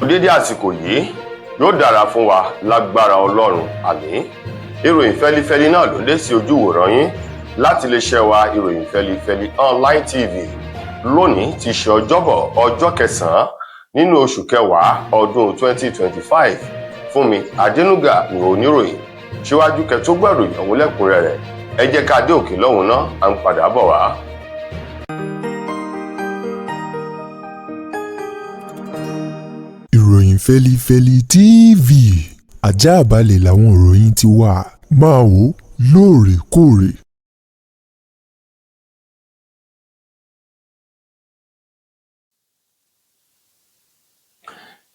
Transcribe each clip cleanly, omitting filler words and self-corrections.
Dédé àsìkò yìí, yóò dára fún wa lágbára Ọlọ́run, àmín. Ìròyìn fẹlifẹli náà ló dé sí ojú ìwòran yín láti lè ṣe wa. Ìròyìn fẹlifẹli Online TV lónìí ti ṣe ọjọ́bọ̀, ọjọ́ kẹsàn-án nínú oṣù kẹwàá ọdún 2025. Fúnmi Adénúgà ní oníròyìn. Síwájú kẹ́ tó gbọ́ ìròyìn ọ̀hún lẹ́kùnrẹ́rẹ́, ẹ jẹ́ ká dé òkè lọ́hùn náà, à ń padà bọ̀ wá. Ìròyìn fẹlifẹli TV, ajáàbalẹ̀ làwọn ìròyìn ti wà, máa wò lóòrèkóòrè.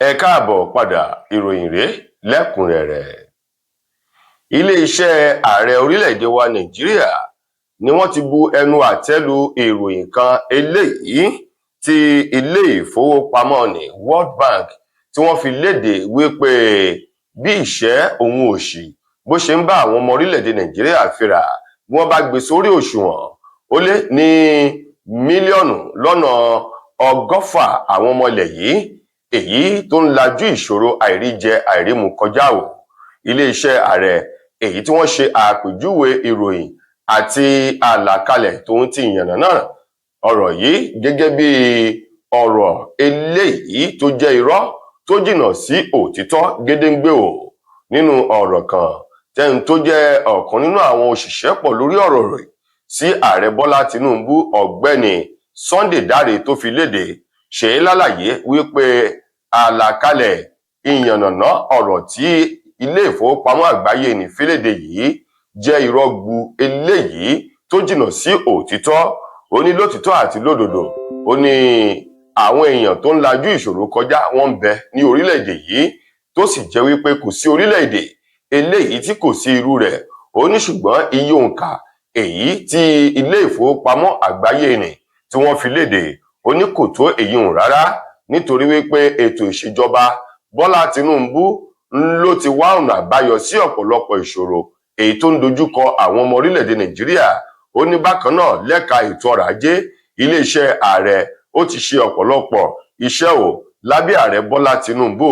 Ẹ káàbọ̀ padà, ìròyìn rèé lẹ́kùnrẹ́rẹ́. Iléeṣẹ́ ààrẹ orílẹ̀-èdè wa Nàìjíríà ni wọ́n ti bu ẹnu àtẹ́ lu ìròyìn kan eléyìí tí ilé ìfowópamọ́ ní World Bank tí wọ́n fi léde wípé bí ìṣẹ́ òun òṣì bó ṣe ń bá àwọn ọmọ orílẹ̀-èdè Nàìjíríà fínra, bí wọ́n bá gbé sórí òṣùwọ̀n, ó lé ní mílíọ̀nù lọ́nà 160 àwọn ọmọ ilẹ̀ yìí èyí tó ń lajú ìṣòro àìríjẹ àìrímu kọjá o. Iléeṣẹ́ ààrẹ èyí tí wọ́n ṣe àpèjúwe ìròyìn àti àlàkalẹ̀ tòun ti ìyànnà náà ọ̀rọ̀ yìí gẹ́gẹ́ bí ọ̀rọ̀ eléyìí tó jẹ́ irọ́ tó jìnnà sí òtítọ́ gédéǹgbé o. Nínú ọ̀rọ̀ kan tẹ́ni tó jẹ́ ọ̀kan nínú àwọn òṣìṣẹ́ pọ̀ lórí ọ̀rọ̀ rẹ̀ sí ààrẹ Bọ́lá Tinubu, ọ̀gbẹ́ni Sunday Dáre, tó fi léde ṣe é lálàyé wípé àlàkalẹ̀ ìyànnàná ọ̀rọ̀ tí ilé ìfowópamọ́ àgbáyé ní fílédè yìí jẹ́ irọ́ gbu eléyìí tó jìnnà sí òtítọ́. Ó ní lótìtọ́ àti lódodo, ó ní àwọn èèyàn tó ń lajú ìṣòro kọjá wọ́n ń bẹ ní orílẹ̀-èdè yìí, tó sì jẹ́ wípé kò sí orílẹ̀-èdè eléyìí tí kò sí irú rẹ̀. Ó ní ṣùgbọ́n iye òǹkà èyí tí ilé ìfowópamọ́ àgbáyé nì tí wọ́n fi léde, ó ní kò tó èyí hùn rárá, nítorí wípé ètò ìṣèjọba Bọ́lá Tinubu ló ti wá ọ̀nà àbáyọ sí ọ̀pọ̀lọpọ̀ ìṣòro èyí tó ń dojúkọ àwọn ọmọ orílẹ̀-èdè Nàìjíríà. Ó ní bákan náà, lẹ́ka ètò ọrọ̀ ajé, iléeṣẹ́ ààrẹ ó ti ṣe ọ̀pọ̀lọpọ̀ iṣẹ́ ò lábẹ́ ààrẹ Bọ́lá Tinubu.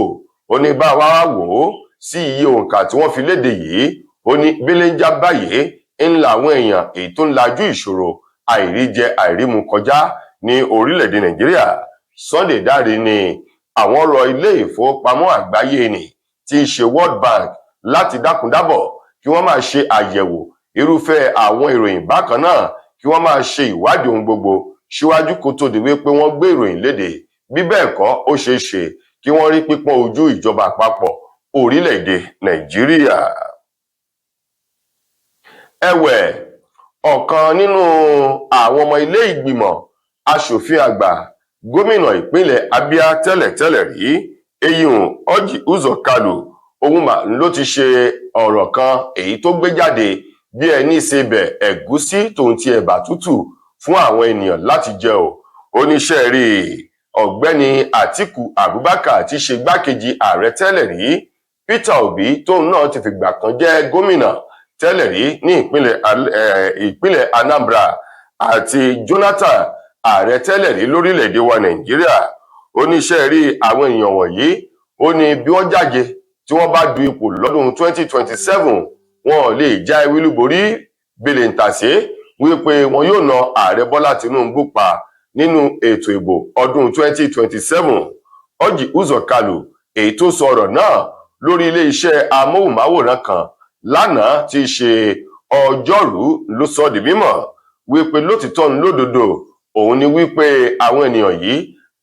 Ó ní bá wa wò ó sí iye òǹkà tí wọ́n fi léde yìí, ó ní belenja báyìí ń la àwọn èèyàn èyí tó ń lajú ìṣòro àìríjẹ àìrímu kọjá ní orílẹ̀-èdè Nàìjíríà. Sunday Dáre ní àwọn rọ ilé ìfowópamọ́ àgbáyé ní tí í ṣe World Bank láti dákúndábọ̀ kí wọ́n máa ṣe àyẹ̀wò irúfẹ́ àwọn ìròyìn bákan náà, kí wọ́n máa ṣe ìwádìí ohun gbogbo síwájú kó tó di wípé wọ́n gbé ìròyìn léde. Bí bẹ́ẹ̀ kọ́, ó ṣeé ṣe kí wọ́n rí pípọ́n ojú ìjọba àpapọ̀ orílẹ̀-èdè Nàìjíríà. Ẹ̀wẹ̀, ọ̀kan nínú àwọn ọmọ ilé ìgbìmọ̀ aṣòfin àgbà, gómìnà ìpínlẹ̀ Abia tẹ́lẹ̀tẹ́lẹ̀ rí, eyín Orji Uzor Kalu, òun mà ló ti ṣe ọ̀rọ̀ kan èyí tó gbé jáde bí ẹni ṣe bẹ̀ ẹ̀gúsí tòun ti ẹ̀bà tútù fún àwọn ènìyàn láti jẹ o. Oníṣẹ́ rí ọ̀gbẹ́ni Àtíkù Abubakar ti ṣe gbákejì ààrẹ tẹ́lẹ̀ rí, Peter Obi, tóun náà ti fìgbà kan jẹ́ gómìnà tẹ́lẹ̀ rí ní ìpínlẹ̀ Anambra, àti Jonathan, ààrẹ tẹ́lẹ̀ rí lórílẹ̀‐èdè wa Nàìjíríà. Oníṣẹ́ rí àwọn èèyàn wọ̀nyí, ó ní bí wọ́n jáde tí wọ́n bá du ipò lọ́dún 2027, wọn ò lè já ewé olúborí bèlèǹtàṣe wípé wọn yóò na ààrẹ Bọ́lá Tinubu pa nínú ètò ìbò ọdún 2027. Orji Uzor Kalu èyí tó sọ ọ̀rọ̀ náà lórí iléeṣẹ́ amóhùnmáwòrán kan lánàá tí í ṣe ọjọ́rùú ló sọ di mímọ̀ wípé lótìtọ́ ń lódodo òun ni wípé àwọn ènìyàn yìí,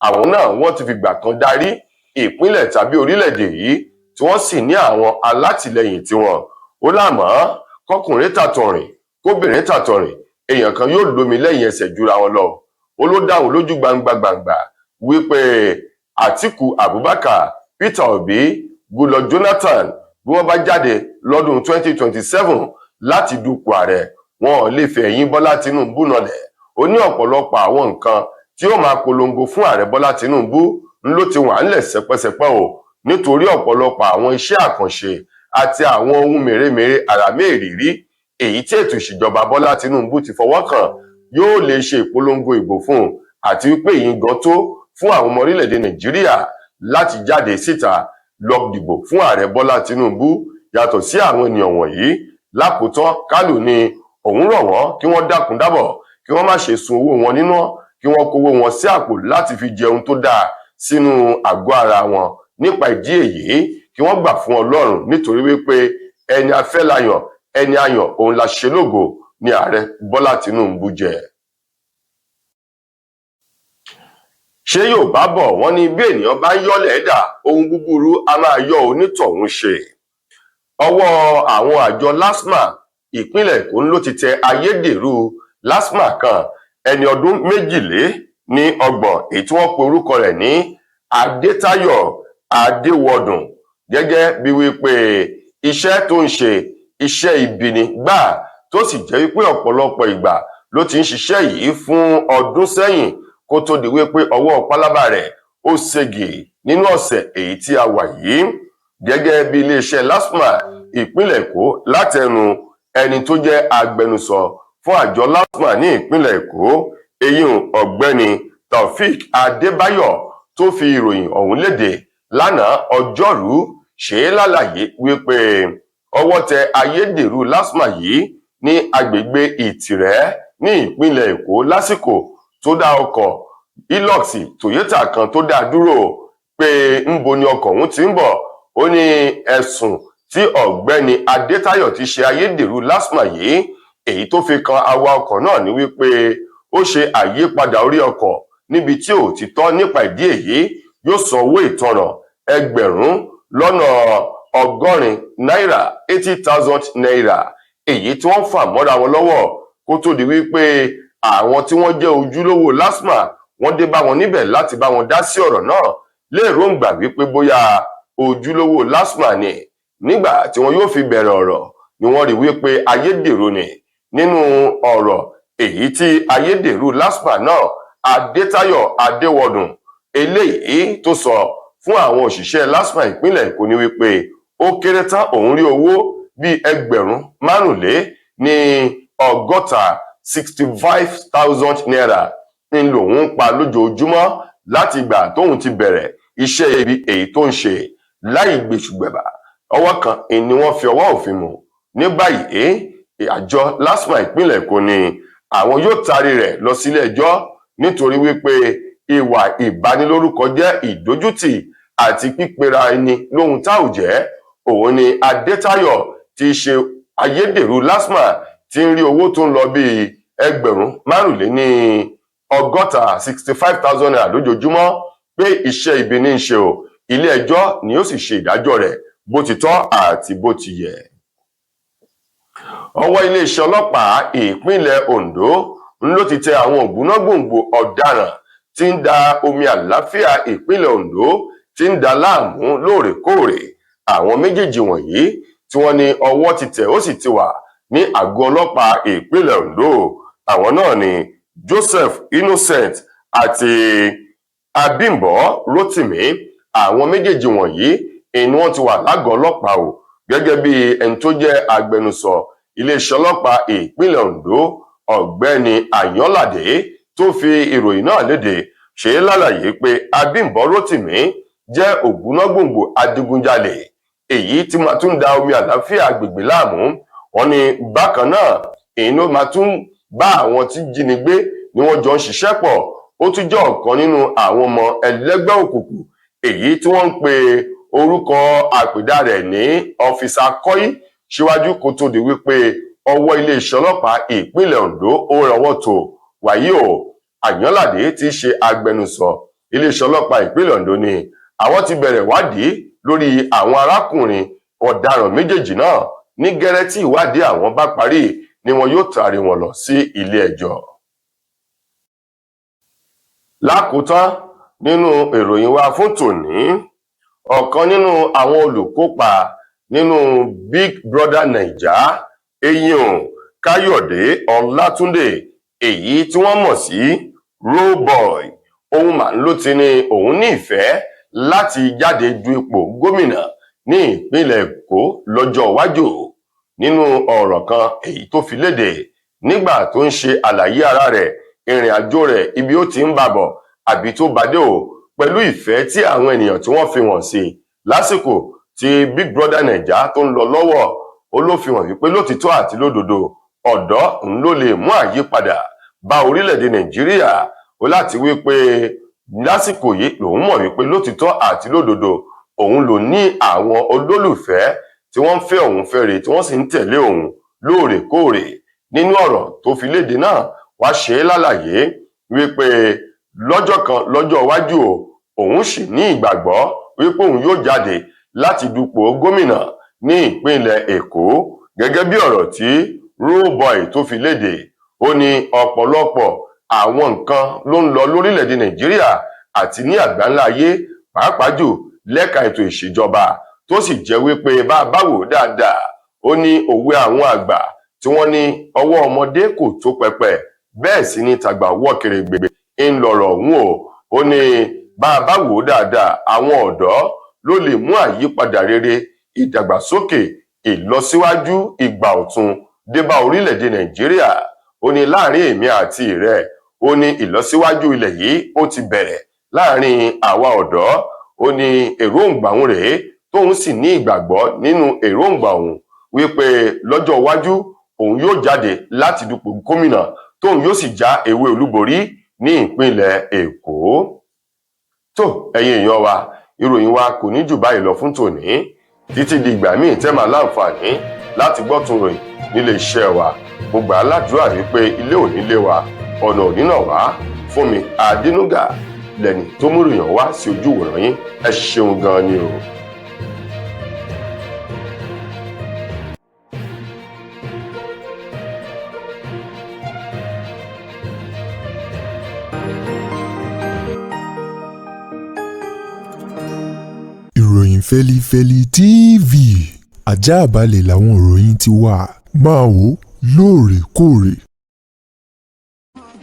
àwọn náà wọ́n ti fìgbà kan darí ìpínlẹ̀ tàbí orílẹ̀-èdè yìí, tí wọ́n sì ní àwọn alátìlẹyìn tiwọn. Ó lámọ́ kọkùnrin tàtọ̀rìn kóbìnrin tàtọ̀rìn, èèyàn kan yóò lómi lẹ́yìn ẹsẹ̀ jura wọn lọ. Ó ló dáhùn lójú gbangba gbangba wípé Àtíkù Abubakar, Peter Obi, Goodluck Jonathan, bí wọ́n bá jáde lọ́dún 2027 láti dupò ààrẹ, wọn ò lè fi ẹ̀yìn Bọ́lá Tinubu nọlẹ̀. Ó ní ọ̀pọ̀lọpọ̀ àwọn nǹkan tí ó máa polongo fún ààrẹ Bọ́lá Tinubu ló ti wà ńlẹ̀ sẹpẹsẹpẹ o, nítorí ọ̀pọ̀lọpọ̀ àwọn iṣẹ́ àkànṣe àti àwọn ohun mèremère àràmẹ́rìírí èyí tí ètò ìṣèjọba Bọ́lá Tinubu ti fọwọ́ kàn yóò lè ṣe ìpolongo ìbò fún un, àti wípé èyí gan tó fún àwọn ọmọ orílẹ̀-èdè Nàìjíríà Láti jáde síta lọ dìbò fún Ààrẹ Bọ́lá Tinubu. Yàtọ̀ sí àwọn ènìyàn wọ̀nyí, lákòótán, Kálù ní òun rọ̀ wọ́n kí wọ́n dákun dábọ̀, kí wọ́n má ṣe sun owó wọn níná, kí wọ́n kówó wọn sí àpò láti fi jẹun tó dáa sínú àgọ́ ara wọn. Nípa ìdí èyí, kí wọ́n gbà fún Ọlọ́run, nítorí wípé ẹni afẹ́ la yàn, ẹni a yàn òun la ṣe lógo ní Ààrẹ Bọ́lá Tinubu jẹ. Ṣé Yorùbá bọ̀, wọ́n ní bí ènìyàn bá ń yọ́lẹ̀ dà, ohun búburú a máa yọ onítọ̀hún ṣe. Ọwọ́ àwọn àjọ LASTMA ìpínlẹ̀ Èkó ló ti tẹ ayédèrú LASTMA kan, ẹni ọdún 32, èyí tí wọ́n pe orúkọ rẹ̀ ní Adétayọ̀ Adéwọdùn, gẹ́gẹ́ bí wípé iṣẹ́ tó ń ṣe, iṣẹ́ ibi ni gbà, tó sì jẹ́ wípé ọ̀pọ̀lọpọ̀ ìgbà ló ti ń ṣiṣẹ́ yìí fún ọdún sẹ́yìn, kó tó di wípé ọwọ́ pálábá rẹ̀ ó ségi nínú ọ̀sẹ̀ èyí tí a wà yìí. Gẹ́gẹ́ bí iléeṣẹ́ LASTMA ìpínlẹ̀ Èkó, látẹnu ẹni tó jẹ́ agbẹnusọ fún àjọ LASTMA ní ìpínlẹ̀ Èkó, eyín Ọ̀gbẹ́ni Taofeek Adébáyọ̀, tó fi ìròyìn ọ̀hún léde lánàá Ọjọ́rùú, ṣe é lálàyé wípé ọwọ́ tẹ ayédèrú LASTMA yìí ní agbègbè Ìtìrẹ́ ní ìpínlẹ̀ Èkó, lásìkò tó dá ọkọ̀ Hilux Toyota kan tó dá dúró pé ńbo ni ọkọ̀ ọ̀hún ti ń bọ̀. Ó ní ẹ̀sùn tí Ọ̀gbẹ́ni Adétayọ̀ ti ṣe ayédèrú LASTMA yìí, èyí tó fi kan awakọ̀ náà ní wípé ó ṣe àyípadà orí ọkọ̀ níbi tí ò ti tọ́. Nípa ìdí èyí, yóò san owó ìtanràn 80,000 náírà, 80,000 naira, èyí tí wọ́n fà mọ́ra wọn lọ́wọ́, kó tó di wípé àwọn tí wọ́n jẹ́ ojúlówó LASTMA wọ́n dé bá wọn níbẹ̀ láti bá wọn dá sí ọ̀rọ̀ náà, lérògbà wípé bóyá ojúlówó LASTMA ni. Nígbà tí wọn yóò fi bẹ̀rẹ̀ ọ̀rọ̀ ni wọ́n rí wípé ayédèrú ni. Nínú ọ̀rọ̀ èyí tí ayédèrú LASTMA náà, Adétayọ̀ Adéwọdùn, eléyìí tó sọ fún àwọn òṣìṣẹ́ LASTMA ìpínlẹ̀ Èkó ní wípé ó kéré tán, òun rí owó bíi 65,000, 65,000 naira, ń lòun ń pa lójoojúmọ́ láti ìgbà tóun ti bẹ̀rẹ̀ iṣẹ́ ibi èyí tó ń ṣe láì gbèsùgbẹ̀bà. Ọwọ́ kan ni wọ́n fi ọwọ́ òfin mú. Ní báyìí, àjọ LASTMA ìpínlẹ̀ Èkó ni àwọn yóò taari rẹ̀ lọ sílé ẹjọ́, nítorí wípé ìwà ìbanilórúkọ jẹ́, ìdójútì àti pípera ẹni lóhun tá ò jẹ́ òun ni Adétayọ̀ tí í ṣe ayédèrú LASTMA tí ń rí owó tó ń lọ bíi 65,000, 65,000 naira lójoojúmọ́, pé iṣẹ́ ibi ní í ṣe o. Ilé ẹjọ́ ni ó sì ṣe ìdájọ́ rẹ̀ bó ti tọ́ àti bó ti yẹ. Ọwọ́ iléeṣẹ́ ọlọ́pàá ìpínlẹ̀ Ondo ló ti tẹ àwọn ògbónágbòǹgbò ọ̀daràn tí ń da omi àlàáfíà ìpínlẹ̀ Ondo, tí ń da láàmú lóòrèkóòrè. Àwọn méjèèjì wọ̀nyí tí wọ́n ní ọwọ́ ti tẹ̀, ó sì ti wà ní àgọ́ ọlọ́pàá ìpínlẹ̀ Ondo, àwọn náà ni Joseph Innocent àti Abímbọ́ Rotimi. Àwọn méjèèjì wọ̀nyí ni wọ́n ti wà lágọ̀ọ́ ọlọ́pàá o. Gẹ́gẹ́ bí ẹni tó jẹ́ agbẹnusọ iléeṣẹ́ ọlọ́pàá ìpínlẹ̀ Ondo, Ọ̀gbẹ́ni Àyànládé, tó fi ìròyìn náà léde, ṣe é lálàyé pé Abímbọ́ Rotimi jẹ́ ògbónágbòǹgbò adigunjalè èyí tí máa tún da omi àlàáfíà agbègbè láàmú. Wọ́n ní bákan náà, èyí ló máa tún bá àwọn tí jínigbé ni wọ́n jọ ń ṣiṣẹ́ pọ̀. Ó tún jẹ́ ọ̀kan nínú àwọn ọmọ ẹlẹ́gbẹ́ òkùnkùn èyí tí wọ́n ń pe orúkọ àpèdá rẹ̀ ní Officer Kọ́yí, síwájú kó tó di wípé ọwọ́ iléeṣẹ́ ọlọ́pàá ìpínlẹ̀ Ondo ó rọwọ́ tó. Wàyí o, Àyànládé tí í ṣe agbẹnusọ iléeṣẹ́ ọlọ́pàá ìpínlẹ̀ Ondo ní àwọn ti bẹ̀rẹ̀ ìwádìí lórí àwọn arákùnrin ọ̀daràn méjèèjì náà. Ní gẹ́rẹ́ tí ìwádìí àwọn bá parí ni wọn yóò taari wọn lọ sí ilé ẹjọ́. Lákòótán nínú ìròyìn wa fún tòní, ọ̀kan nínú àwọn olùkópa nínú Big Brother Naija, eyín Káyọ̀dé Ọlátúndé, èyí tí wọ́n mọ̀ sí Roboy, òun mà ló ti ní òun ní ìfẹ́ láti jáde du ipò gómìnà ní ìpínlẹ̀ Èkó lọ́jọ́ iwájú. Nínú ọ̀rọ̀ kan èyí tó fi léde nígbà tó ń ṣe àlàyé ara rẹ̀, ìrìn àjò rẹ̀, ibi ó ti ń bà bọ̀ àbí tó bá dé o. Pẹ̀lú ìfẹ́ tí àwọn ènìyàn tí wọ́n fi wọ́n sí lásìkò tí Big Brother Naija tó ń lọ lọ́wọ́, ó ló fi hàn wípé lótìtọ́ àti lódodo, ọ̀dọ́ ń ló lè mú àyípadà bá orílẹ̀-èdè Nàìjíríà. Ó láti wípé lásìkò yìí lòun mọ̀ wípé lótìtọ́ àti lódodo, òun ló ní àwọn olólùfẹ́ tí wọ́n ń fẹ́ òun fẹ́re, tí wọ́n sì ń tẹ̀lé òun lóòrèkóòrè. Nínú ọ̀rọ̀ tó fi léde náà, wá ṣe é lálàyé wípé lọ́jọ́ kan lọ́jọ́ iwájú o, òun sì ní ìgbàgbọ́ wípé òun yóò jáde láti dupò gómìnà ní ìpínlẹ̀ Èkó. Gẹ́gẹ́ bí ọ̀rọ̀ tí Roboy tó fi léde, ó ní ọ̀pọ̀lọpọ̀ àwọn nǹkan ló ń lọ lórílẹ̀‐èdè Nàìjíríà àti ní àgbáńlá ayé, pàápàá jù lẹ́ka ètò ìṣèjọba, tó sì jẹ́ wípé bá a bá wò dáadáa, ó ní òwe àwọn àgbà tí wọ́n ní ọwọ́ ọmọdé kò tó pẹpẹ, bẹ́ẹ̀ sì ni tàgbà wọ́ kèrègbè ń lọ̀rọ̀ ọ̀hún o. Ó ní bá a bá wò dáadáa, àwọn ọ̀dọ́ ló lè mú àyípadà rere, ìdàgbàsókè, ìlọsíwájú, ìgbà ọ̀tun dé bá orílẹ̀-èdè Nàìjíríà. Ó ní láàrin èmi àti rẹ, ó ní ìlọsíwájú ilẹ̀ yìí ó ti bẹ̀rẹ̀ láàrin àwa ọ̀dọ́. Ó ní èròǹgbà òun rèé, tóun sì ní ìgbàgbọ́ nínú èròǹgbà òun wípé lọ́jọ́ iwájú òun yóò jáde láti dupò gómìnà, tóun yóò sì já ewé olúborí ní ìpínlẹ̀ Èkó. Tó, ẹ̀yin èèyàn wa, ìròyìn wa kò ní jù báyìí lọ fún tòní, títí di ìgbà míì tẹ́ máa láǹfààní láti gbọ́ tún ròyìn nílé iṣẹ́ wa. Mo gbà á ládùúrà wípé ilé ò ní lé wa, ọ̀nà ò ní nà wá. Fún mi Adénúgà lẹ́ni tó mú ìròyìn wá sí ojú ìwòran yín. Ẹ ṣeun gan ni o. Ìròyìn Fẹ́lifẹ́li TV, àjààbalẹ̀ làwọn ìròyìn ti wà. Máa wò lóòrèkóòrè.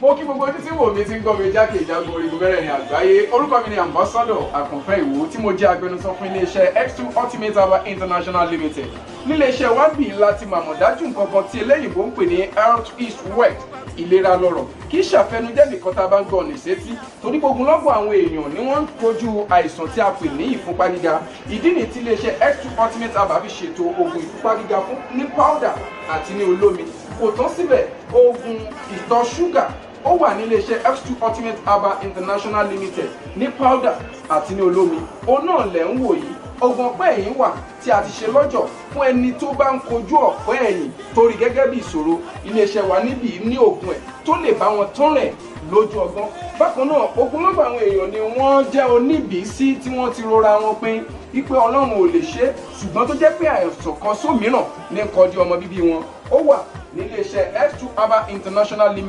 Mo kí gbogbo ojú tí wò mí, tí ń gbọ́ mi jákèjádò orígun mẹ́rẹ̀ẹ̀rin àgbáyé. Orúkọ mi ni Ambassador Àkànfẹ́ Ìwò, tí mo jẹ́ agbẹnusọ fún iléeṣẹ́ X2 Ultimate Herbal International Limited. Níléeṣẹ́ wa bì láti màmọ̀ dájú nǹkan kan tí eléyìnbó ń pè ní health is wealth, ìlera lọ́rọ̀. Kì í ṣàfẹnujẹ́ nìkan tá a bá ń gbọ́ ní sétí, torí gbogbo lọ́gbọ̀n àwọn èèyàn ni wọ́n ń kojú àìsàn tí a pè ní ìfúnpá gíga. Ìdí nìyí tí iléeṣẹ́ X2 Ultimate Herbal fi ṣètò oògùn ìfúnpá gíga fún ní powder àti ní olómi. Kò tán síbẹ̀, oògùn ìtọ̀ ṣúgà ó wà ní iléeṣẹ́ X2 Ultimate Herbal International Limited ní powder àti ní olómi. Òun náà lẹ̀ ń wò yìí. Oògùn ọ̀pẹ́ ẹ̀yìn wà tí a ti ṣe lọ́jọ̀ fún ẹni tó bá ń kojú ọ̀pẹ́ ẹ̀yìn torí gẹ́gẹ́ bí ìṣòro. Iléeṣẹ́ wa níbí ní oògùn ẹ̀ tó lè bá wọn tán rẹ̀ lójú ọgbọ́n. Bákan náà, ogunlọ́gọ̀ àwọn èèyàn ni wọ́n jẹ́ oníbìísí tí wọ́n ti rora wọn pin wípé Ọlọ́run ò lè ṣe é, ṣùgbọ́n tó jẹ́ pé àìsàn kan sómìíràn ní kọjú ọmọ bíbí wọn. Ó wà níléeṣẹ́ X2 Herbal International Limited.